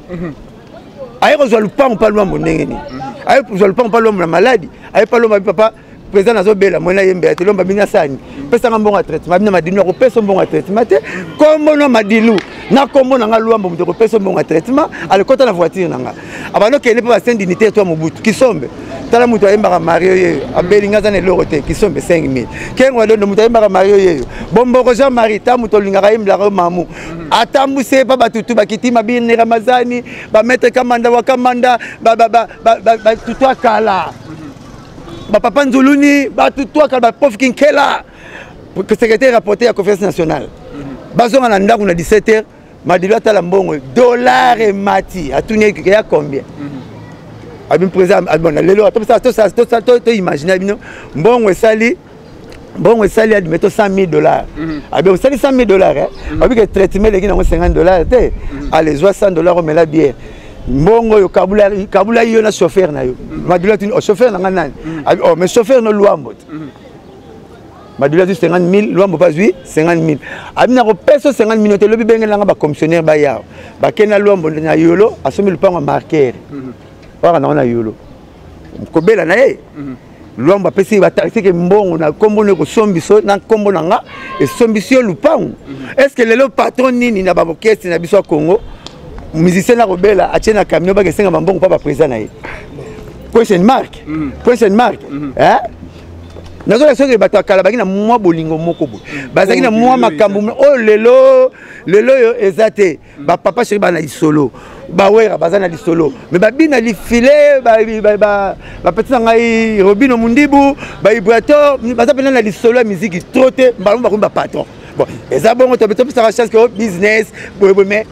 aye kozwa lupango mpa Lwambo. Ndenge nini aye kozwa lupango mpa Lwambo na maladi? Aye mpa Lwambo, abi papa président nazobela, moi nayembela te. Lwambo abini asani pesanga mbongo ya traitement. Abina Madilu akopesa mbongo ya traitement te, kombo na Madilu na kombo na nga Lwambo, moto akopesa mbongo ya traitement. Alekota na voiture na nga, abandi okende mpe basaint dignitaire to ya Mobutu Kisombe. Tala moto ayembaka Mario yeyo abeli, nga aza na eloko te, Kisombe 5000 kengo adondo. Moto ayembaka Mario yeyo, Bomboko Jean Marie, ta moto olingaka ayembelaka yo mamu, atambwisi ye mpa batutu bakiti mabine Ramazani, bamaître Kamanda wa Kamanda, batutu akala, bapapa Nzuluni, batutu akala, baprof Kinkela, secrétaire rapporteur ya conférence nationale. Bazonga na ndako na 17 heures, Madilu atala mbongo dollar emati, atuni ya combien? Abi président bon lelo toimagine bino mbongo esali, mbongo esali admettons 100 000 dollars. Abi osali 100 000 dollars, abi ke traitement eleki nango 50 dollars te, ale zwa 100 dollars omela bière. Mbongo oyo kabula yo na chauffeur na yo. Madilu atuni oh, chauffeur na nga nani? Abi oh, mais chauffeur no Lwambo te. Madilu azwi 50 000, Lwambo mpe azwi 50 000. Abi na kopesa 50 000 te, elobi bengelanga bacommissionnaire baya. Bakende na Lwambo na Yolo, asombi lupango ya marquere waka nango na Yolo kobela na ye. Lwambo apesi bataxike mbongo na nkombo no ekosombiso na nkombo na nga esombisi yo lupango. Est ce que lelo patron nini na baorchestre na biso ya Congo, musicien na kobela, atie na camion bakesenga bambongo mpa baprésident na ye? Question mark, question mark. Nazola soki bato ya kala bazalaki na mwa bolingo moko boye, bazalaki na mwa makambo oyo lelo lelo oyo eza te. Bapapa chéri baa na lisolo, bawera baza na lisolo, mais babina lifile, bapeti na ngai Robino Mundibu, baibrator baza mpena na lisolo ya miziki trop te. Mbala mo bakomi bapatron. Bon, eza bongo, topesaka chance ke business boyeboye, mais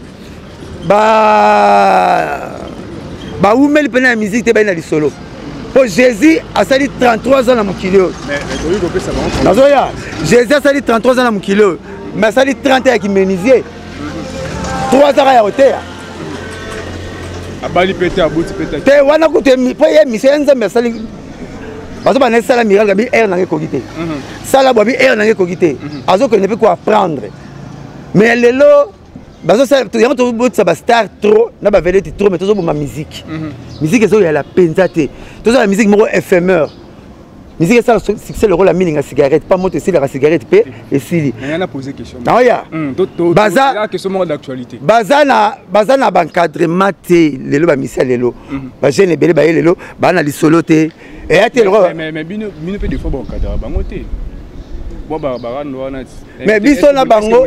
bawumeli mpena ya miziki te, bai na lisolo. Mpo Jésus asali 33 ans na mokili oyo, nazoya, Jésus asali 33 ans na mokili oyo, mais asali 30 ya kimenuisier, 3 ans ya koteya. Abali mpe te, abuti mpe te. Te, wana kutu mpo ye mission ya Nzambe asali, bazo bana esala miracle, abi aire nanga ekoki te, sala bo, abi aire nanga ekoki te, azokende mpe koapprendre. Mais lelo bazosala yango, tobotisa bastar trop na bavedette trop, mais tozoboma musique. Musique ezoyala mpenza te, tozala musique moko éphémère. Musique esala succès lokola milinga cigarette pa moto, esilaka, cigarette mpe esili. Naoya baza na baencadrement te. Lelo bamisia, lelo bajeune ebele baye lelo baa na lisolo te, eya te. Bino mpe des fois baencadraka bango te, mais biso na bango,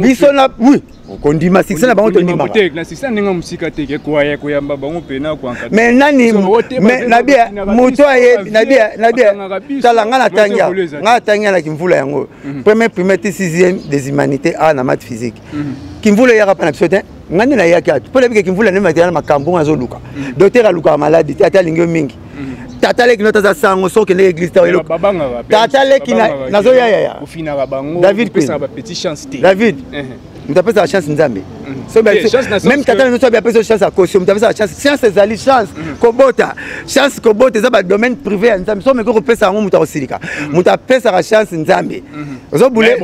biso na oui, kondima succès na bango tondimaka. Na succès ndenge mosika te, koya koyamba bango mpena. Mais nani nabia moto ayebi nabia nabia tala nga natangi, nga natangi na Kimvula yango, premier primaire ti sixième des humanités a na math physique. Kimvula eyaka mpa na biso te, nga nde nayaki atu mpo nayebike Kimvula nde matériel. Makambo nga azoluka docteur alukaka maladi te, ata alingi yo mingi. Tata leki no taza sango soki okendeki église te. Tata leki nazoya yaya. David, David, moto apesaka chance Nzambe. Même tata na nyonso apesa chance, akosi. Moto apesaka chance, chance ezali chance kobota. Chance kobota eza badomaine privé ya Nzambe. So omeki kopesa yango, moto akosilika. Moto apesaka chance, Nzambe. Ozobule,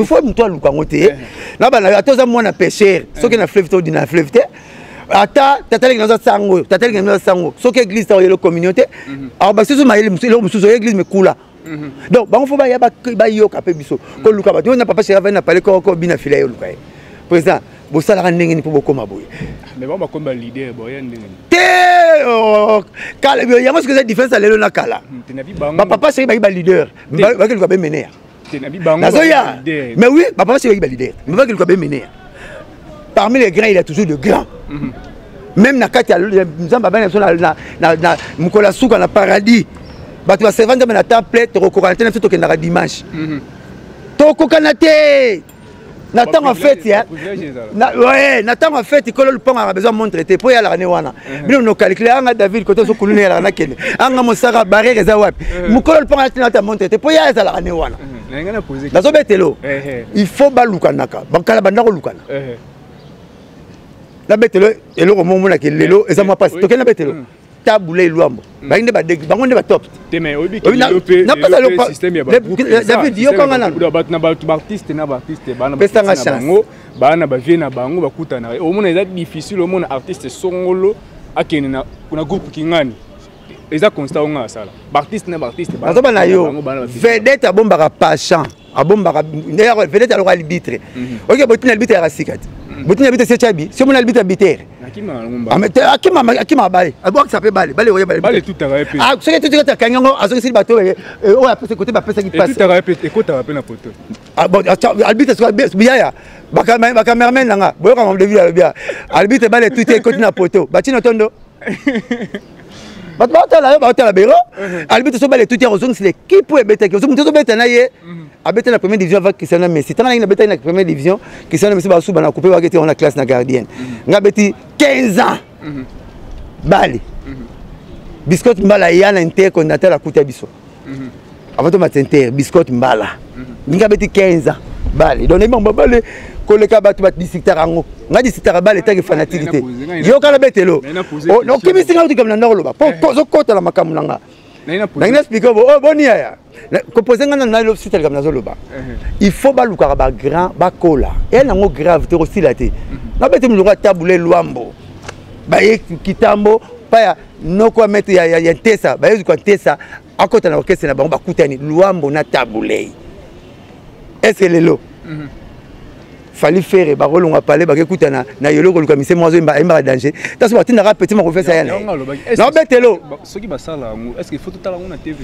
faut moto aluka yango te na bana. Ata oza mwana pécher, soki na fleuve te, odina na fleuve te. Ata tata leki naza sango, tata leki naza sango, soki église ta oyelo communion te, alors basusu mayele eloko mosusu oyo église mekula. Donc bango faut baya bayoka mpe biso koluka bato na papa chéri avandi na pale koko bina fila ye oluka ye président. Bosalaka ndenge nini mpo bokóma boye? Te, kala yango soki eza différence ya lelo na kala. Bapapa chéri baki baleader, bakeluka bemeneya. Nazoya, mais oui, bapapa chéri baki baleader, mais bakeluka bemeneya. Parmi les grands, il y a toujours de grands. Même na kati ya Nzambe abani biso na mokolo ya suka na paradis, bato baserva Nzambe na temple, tokokokana te. Na biso tokendaka dimanche, tokokana te na ntango ya feti. Na ntango ya feti, kolo lupango aka besoin montre te mpo eyalaka ne wana. Bino nocalcule anga David kote ozokuluna eyalaka nakende anga mosaka barrière eza wapi. Mokolo lupango atina ata montre te mpo ya ezalaka ne wana. Nazobetelo, il faut balukanaka. Bakala banda kolukana. Nabetelo eloko moko monaki lelo eza mwa mpasi. Tokende, nabetelo Tabu Ley, Lwambo, bangi nde bango nde batop. David, yokanga nano. Baartiste na baartiste Pesanga chance. Baa na bavie na bango, bakutana. Omona eza difficile, omona artiste songolo akende na groupe kingani. Eza constat onga asala baartiste na baartiste. Nazoba na yo, vedette abombaka patient, abombaka vedette aloka arbitre. Oke botina arbitre yaka sika te, botina arbitre se tyabi. Si omona arbitre bitere akima bale, abwakisa mpe bale, bale oye. Bale. Soki etutika, akangi yango, azongiseli bato oyo apesa kote bapesaki. Ekotaka mpe na poto. Arbitre biyaya, bacameraman nanga boyokanga David alobi arbitre bale etuti, ekoti na poto, batina tondo, bato baotala yo, baotala bero. Arbitre so bale etuti, akozongisela équipe oyo ebetaki. Moto ozobeta na ye abeta na première division avec Cristiano Messi. Tanga nangi nabetaki na première division, Cristiano Messi basuba na coupe baketi yango na classe na gardienne. Nga abeti 15 ans bale biscotte mbala ya na intercontinental akuta biso avant tomata inter biscotte mbala. Ndinga abeti 15 ans bale, donc nayebi bango bale koleka bato badistrictaka yango. Nga districtaka bale etaki fanatique te. Yoka na betelo, okimisi nga otikami na ndako, oloba po ozokota na makambo na nga. Nangi na explique bo boni yaya kopose nga nano sita likambo nazoloba. Il faut balukaka bagrand bakola eya nango grave te, kosila te. Nabeti moloko ya Tabu Ley, Lwambo, baye kitambo pa ya noko ya maître ya Ntesa, baye zuka Ntesa akota na orchestre na bango, bakutani Lwambo na Tabu Ley. Est ce que lelo Fally, Ferre bakolonga pale bakekutana na yolo koluka mise moko azoyemba, ayembaka danger taso batindaka petit makofesa ya na ye naobetelo? Soki basala yango, est ce que faut totala yango na TV?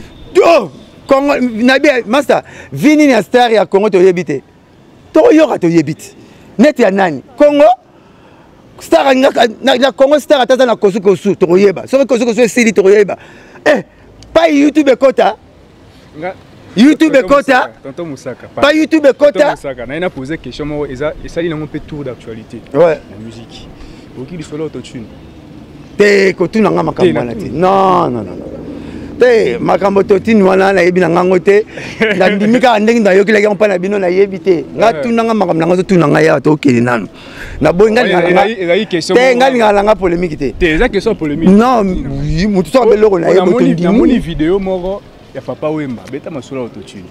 Oh, Congo nayebi master vi nini ya star ya Congo toyebi te, toyoka toyebi te neti ya nani. Congo star na Congo star ata aza na kosukosu, tokoyeba. Soki kosukosu esili, tokoyeba. Eh, pai YouTube ekota, YouTube ekota. Tonton Mosaka. Pa YouTube ekota. Mosaka naye na pose question moko eza esali nango mpe tour d'actualité. Ouais. Na musique okoki lisolo autotune? Te, kotuna nga makambo wana te. Non, non, non, te, makambo totini wana nayebi na ngango te. Nandimi kaka ndenge nayokelaki yango mpa na bino, nayebi te. Nga tuna nga makambo na nga, ozotuna ngai awa, tokende nanu. Naboyi nga te, nga lingaka nanga polémique te. Te, eza question polémique. Non, motu soki abeloko na ye. Namoni video moko ya Papa Wemba beta masolo ya autotune.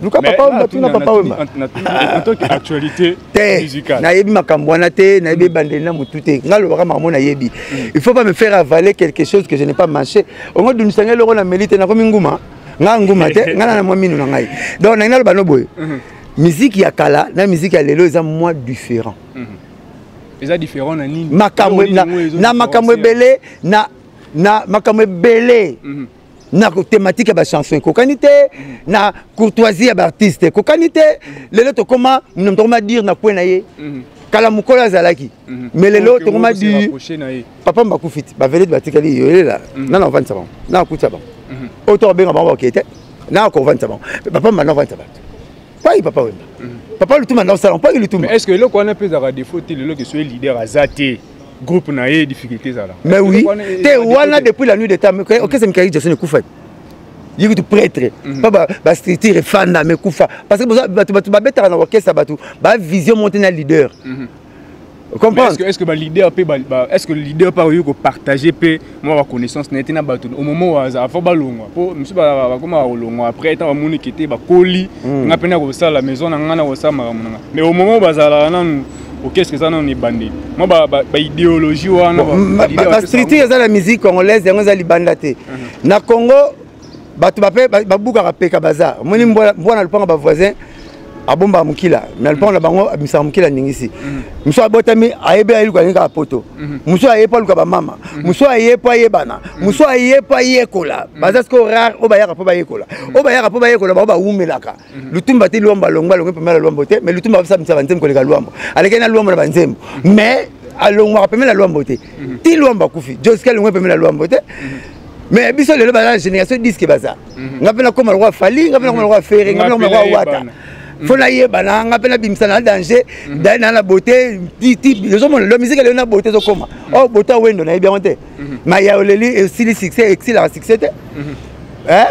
Luka Papa Wemba, tuna Papa Wemba. En tant que actualité Te, musicale. Nayebi makambo wana te, nayebi ebandeli na motu te. Nga lobaka makambo nayebi. Il faut pas me faire avaler quelque chose que je n'ai pas mâché. Ongo dunisa ngai eloko na meli te, nakomi nguma. Nga nguma te, nga na mwa minu na ngai. Donc nangi naloba no boye, musique ya kala na musique ya lelo eza mwa différent. Eza différent na nini? Makambo na makambo ebele, na makambo ebele, na thématique ya bachanson ekokani te, na courtoisie ya baartiste ekokani te. Lelo tokoma tokoma dire na kwe na ye. Kala mokolo azalaki, mais lelo tokoma dire papa bakufi te, bavedete batikali yoyelela na ovandisa bango, na akutisa bango oyo to babenga bango bakee te, na akovandisa bango. Papa mba na ovandisa bato pai Papa Wemba, Papa Lutumba na osala mpaki Lutumba. Est ce que eloko wana mpe ezalaka défaut te lelo ke soki leader aza te? Groupe na ye difficulté ezala. Mais oui, te wana depuis la nuit de temps orchestre Michael Jackson ekufaki, ye kutu prêtre mpa bastructure efanda, mais ekufa parce que bato babetaka na orchestre, bato bavision monte na leader. Comprendre? Est-ce que ba leader pe est-ce que le leader pa oyo ko partager pe moi ba connaissance na ete na bato au moment où aza avant balongwa, po misu bakoma kolongwa après ntango bamoni kete bakoli, nga mpe na kosala maison na nga, na kosala makambo na nga, mais au moment où bazalaka nanu, orchestre eza nanu ebandeli, mwa baidéologie wana? Bastructure eza na musique congolaise, yango eza libanda te. Na Congo bato bape babukaka peka, baza omoni mbwa na lopango, bavoisin abombaka mokila na lopango na bango, abimisaka mokila, aningisi. Mosu abotami ayebi ayeluka alingi kaka poto, mosu aye mpo aluka bamama, mosu aye mpo ayebana, mosu aye mpo ayekola. Baza sikoyo rare oyo bayaka mpo bayekola. Oyo bayaka mpo bayekola, bango bawumelaka. Lutumba te, Lwambo alongwa, alongwe pembeni na Lwambo te, mais Lutumba abisa banzembo koleka Lwambo, alekaki na Lwambo na banzembo, mais alongwaka pembeni na Lwambo te ti Lwambo akufi. Joski alongwe pembeni na Lwambo te. Mais biso lelo baza na génération disque, baza nga mpe nakoma lokwa Fally, nga mpe nakoma lokwa Ferre, nga mpe nakoma lokwa Wata, fo nayebana, nga mpe nabimisa na danger daye na beauté. Ozomona lo musique lelo na beauté ezokoma o beauté awendo, nayebi yango te, maya oleli esili succès, esilaka succès te.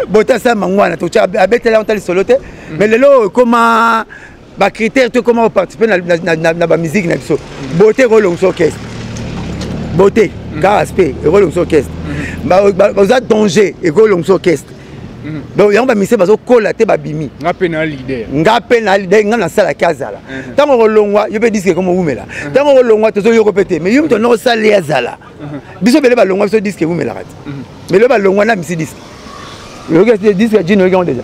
Beauté asala mango wana, abetela yango ta lisolo te. Mais lelo ekoma bacritère to ekoma koparticipe na bamusique na biso. Beauté ekolongisa orchestre, beauté kaka aspect ekolongisa orchestre, oza danger ekolongisa orchestre. Donc yango bamusicien bazokola te, babimi. Nga mpe na leader. Nga mpe na leader, nga nasalaki azala. Ntango kolongwa yo mpe disque ekoma owumela, ntango kolongwa tozoyoko mpe te, mais yo moto andoko osali azala. Biso ebele balongwa, biso disque ewumelaka te, mais lelo balongwa na misi disque. Oyoki disque ya Jino? Oyoki yango déjà?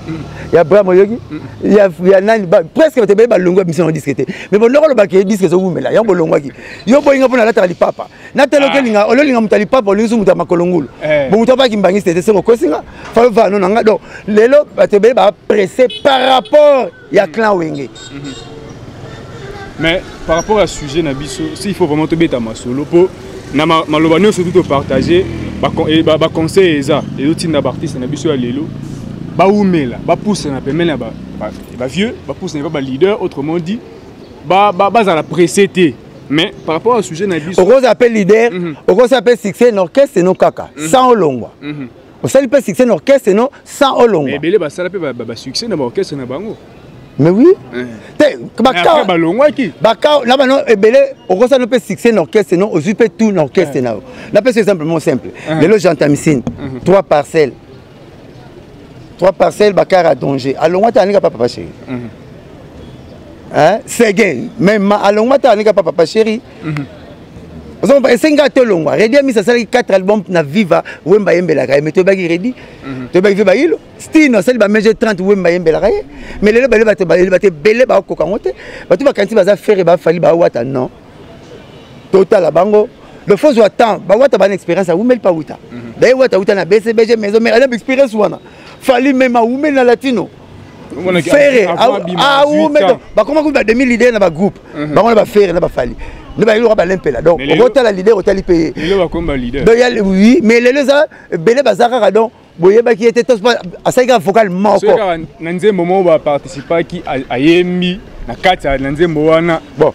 Ya Bram oyoki? Ya nani? Presque bato ebele balongwa biso yango disque te, mais boloko olobaki ye disque ezowumela, yango bolongwaki. Yo boyinga mpo nalataka lipapa, natala okelinga, ololinga moto ya lipapa, olingi so moto ya makolo ngulu, bo moto apaki mbangisi te, soko okosinga falovano na nga. Donc lelo bato ebele bapresse par rapport ya clan Wenge. Mais par rapport à sujet na biso, s'il faut vraiment tobeta masolo, mpo na maloba nyonso tu topartage, baconseil eza ezotinda baartiste na biso ya lelo bawumela, bapusana pembeni ya bavieux, bapusana epa baleader, autrement dit bazala pressé te. Mais par rapport au sujet na biso, okozala mpe leader, okozala mpe succès na orchestre no kaka sans olongwa. Osali mpe succès na orchestre no sans olongwa. Ebele basala mpe basuccès na baorchestre na bango. Mais oui, te. Balongwaki. Baka na bano ebele, okosala mpe succès na orchestre no, ozwi mpe tout na orchestre na yo. Napesi exemple moko simple: lelo Gentamisine, trois parcelles, trois parcelles, bakara ya danger, alongwa te, anika pa Papa Chéri. Seguin même alongwa te, anika pa Papa Chéri. Esengi kaka tolongwa. Redi Amisi asalaki 4 album na Viva, Wemba ayembelaka ye, mais toyebaki Redi, toyebaki ve bayilo Stine asali bamege 30, Wemba ayembelaka ye. Mais lelo bale bato bato ebele bakokoka yango te, bato bakanisi baza Ferre, baFally, bawata. Non, totala bango, le faut zwa temps. Bawata bana expérience, awumeli pa wuta daye, wata wuta na BCBG, maison mère, aza expérience wana. Fally même awumeli na Latino, Ferre awumeli, bakoma kubi bademi leader na bagroupe bango na baFerre na baFally nde bayeli loka balempela. Donc okotala leader, otali mpe ye. Donc oui, mais lelo eza ebele baza kaka, donc boyebaki ye te, asalaki kaka vocal moko. Na nzembo moko baparticipaki, ayembi na kati na nzembo wana. Bon,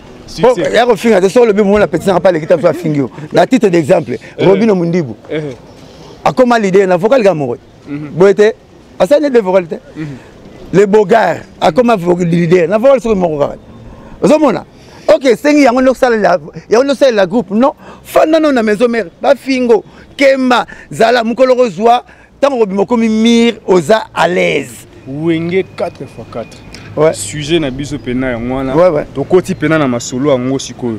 ya kofinga te, soki olobi mona petit nanga pa aleki ta biso, afingi yo. Na titre d'exemple, Robino Mundibu akoma leader na vocal kaka moko boye te, asali ne de vocal te. Le Bogar akoma leader na vocal soki moko kaka. Ozomona, ok, esengi yango nde osalela, yango nde osalela groupe. Non, fanda nano na maison mère, bafingo kemba, zala mokolo kozwa ntango kobima, okomi mire, oza à l'aise. Wenge 4 x 4. Ouais. Sujet na biso mpena yango wana. Tokoti mpena na masolo yango sikoyo.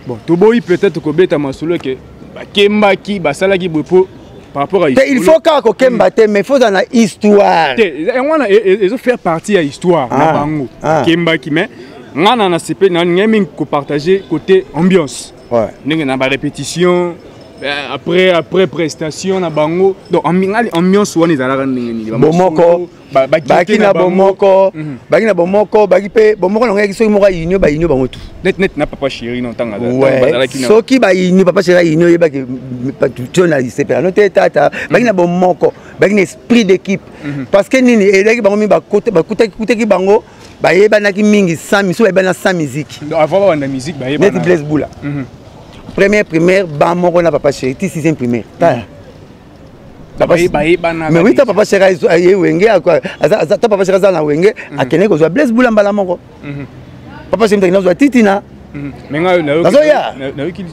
Bon, toboyi peut-être kobeta masolo ke bakembaki, basalaki boye, po par rapport à te, il faut kaka kokemba te, mais faut ozala na histoire. Te, yango wana ezofaire partie ya histoire na bango. Bakembaki, mais nga na nasepeli na ngai mingi kopartage côté ambiance, ndenge na barépétition après prestation na bango. Donc ambiance wana ezalaka ndenge nini? Bomoko, baki na bomoko, baki na bomoko, baki mpe bomoko nango yaki. Soki moko aunion, baunion bango tu. Net net na Papa Chéri no ntango bazalaki. Soki baunion, Papa Chéri aunion, oyebaki tio na sepela no te. Tata baki na bomoko, baki na esprit d'équipe, parce que nini elaki bango mingi, bakutaki bango bayebanaki mingi sans miso, bayebana sans musique. Avant babanda musique bayebana. Neti Blaise Bula. Première primaire, ba moko na papa chéri, ti sixième primaire. Tala. Mais oui, ta papa chéri aye wenge, ta papa chéri aza na wenge, akende kozwa Blaise Bula mbala moko. Papa chéri mtakina kozwa titina. Nazoya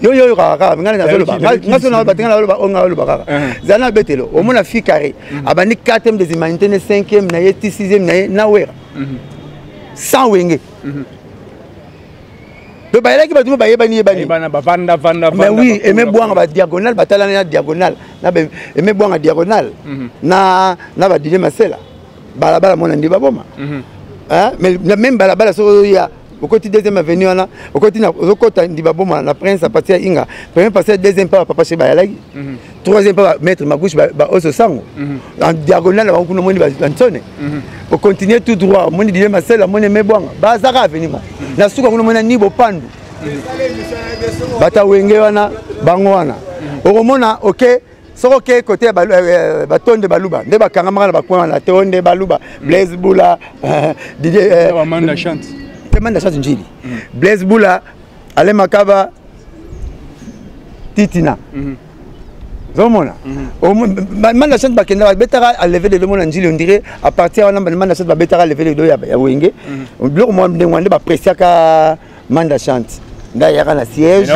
yo yo kaka kaka ngai nazoloba ngai so naloba te ngai naloba oyo ngai naloba kaka zala na betelo omona fi carré abandi 4e des humanités ne 5e na ye ti 6e na ye na wera sans wenge. Mpe bayelaki bato mo bayebani yebani. Mais oui, aime bwanga badiagonale batalani na diagonale na aime bwanga diagonale na badile masela balabala mona nde baboma. Mais même balabala soki oya okoti deuxième avenue wana, okoti ozokota ndi baboma na prince à partir ya Inga, premier partie ya deuxième pa papa chez bayalaki, troisième pa maître Magouche baoso sango en diagonale bango kuna, omoni bansone, ocontinue tout droit, omoni dile masela, omoni mebwanga bazaka avenue moko na suka kuna, omoni ni bopandu bato wenge wana bango wana. Okomona oke soki oke kote ya batonde baluba nde bakangamaka na bacoin wana, tonde baluba, Blaise Bula, Didier te, Manda Chante, Njili, Blaise Bula, Ale Makaba, Titina. Ozomona Manda Chante bakenda babetaka alevé de mona Njili, on dirait à partir wana Manda Chante babetaka levé de ya wenge. Biloko mwa ndenge wana nde bapresiaka Manda Chante nde ayaka na siège.